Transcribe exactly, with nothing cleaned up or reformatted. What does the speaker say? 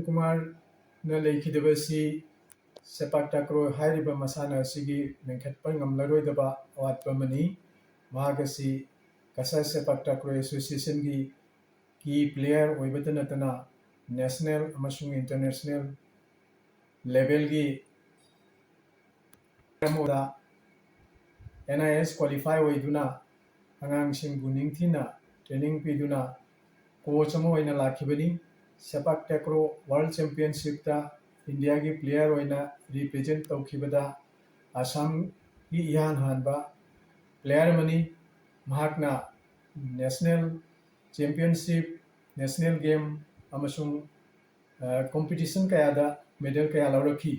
ꯀꯨꯃꯥꯔꯅ ꯂꯩꯈꯤꯗꯕ ꯑꯁꯤ ꯁꯦꯄꯥꯛ ꯇꯥꯀ꯭ꯔꯣ ꯍꯥꯏꯔꯤꯕ ꯃꯁꯥꯟꯅ ꯑꯁꯤꯒꯤ ꯃꯦꯟꯈꯠꯄ ꯉꯝꯂꯔꯣꯏꯗꯕ ꯑꯋꯥꯠꯄ ꯑꯃꯅꯤ꯫ ꯃꯍꯥꯛ ꯑꯁꯤ ꯀꯁꯥꯔ ꯁꯦꯄꯥꯛ ꯇꯥꯀ꯭ꯔꯣ ꯑꯦꯁꯣꯁꯤꯌꯦꯁꯟꯒꯤ ꯀꯤ ꯄ꯭ꯂꯦꯌꯔ ꯑꯣꯏꯕꯇ ꯅꯠꯇꯅ ꯅꯦꯁꯅꯦꯜ ꯑꯃꯁꯨꯡ ꯏꯟꯇꯔꯅꯦꯁꯅꯦꯜ ꯂꯦꯚꯦꯜꯒꯤ ꯑꯃꯗ ꯑꯦꯟ ꯑꯥꯏ ꯑꯦꯁ ꯀ꯭ꯋꯥꯂꯤꯐꯥꯏ ꯑꯣꯏꯗꯨꯅ ꯑꯉꯥꯡꯁꯤꯡꯕꯨ ꯅꯤꯡꯊꯤꯅ ꯇ꯭ꯔꯦꯅꯤꯡ ꯄꯤꯗꯨꯅ ꯀꯣꯆ ꯑꯃ ꯑꯣꯏꯅ ꯂꯥꯛꯈꯤꯕꯅꯤ꯫ ꯁꯦꯄꯥꯛ ꯇꯦꯀ꯭ꯔꯣ ꯋꯥꯔꯜ ꯆꯦꯝꯄꯤꯌꯟꯁꯤꯞꯇ ꯏꯟꯗꯤꯌꯥꯒꯤ ꯄ꯭ꯂꯦꯌꯔ ꯑꯣꯏꯅ ꯔꯤꯄ꯭ꯔꯖꯦꯟ ꯇꯧꯈꯤꯕꯗ ꯑꯁꯥꯝꯒꯤ ꯏꯍꯥꯟ ꯍꯥꯟꯕ ꯄ꯭ꯂꯦꯌꯔ ꯑꯃꯅꯤ꯫ ꯃꯍꯥꯛꯅ ꯅꯦꯁꯅꯦꯜ ꯆꯦꯝꯄꯤꯌꯟꯁꯤꯞ, ꯅꯦꯁꯅꯦꯜ ꯒꯦꯝ ꯑꯃꯁꯨꯡ ꯀꯣꯝꯄꯤꯇꯤꯁꯟ ꯀꯌꯥꯗ ꯃꯦꯗꯜ ꯀꯌꯥ ꯂꯧꯔꯛꯈꯤ꯫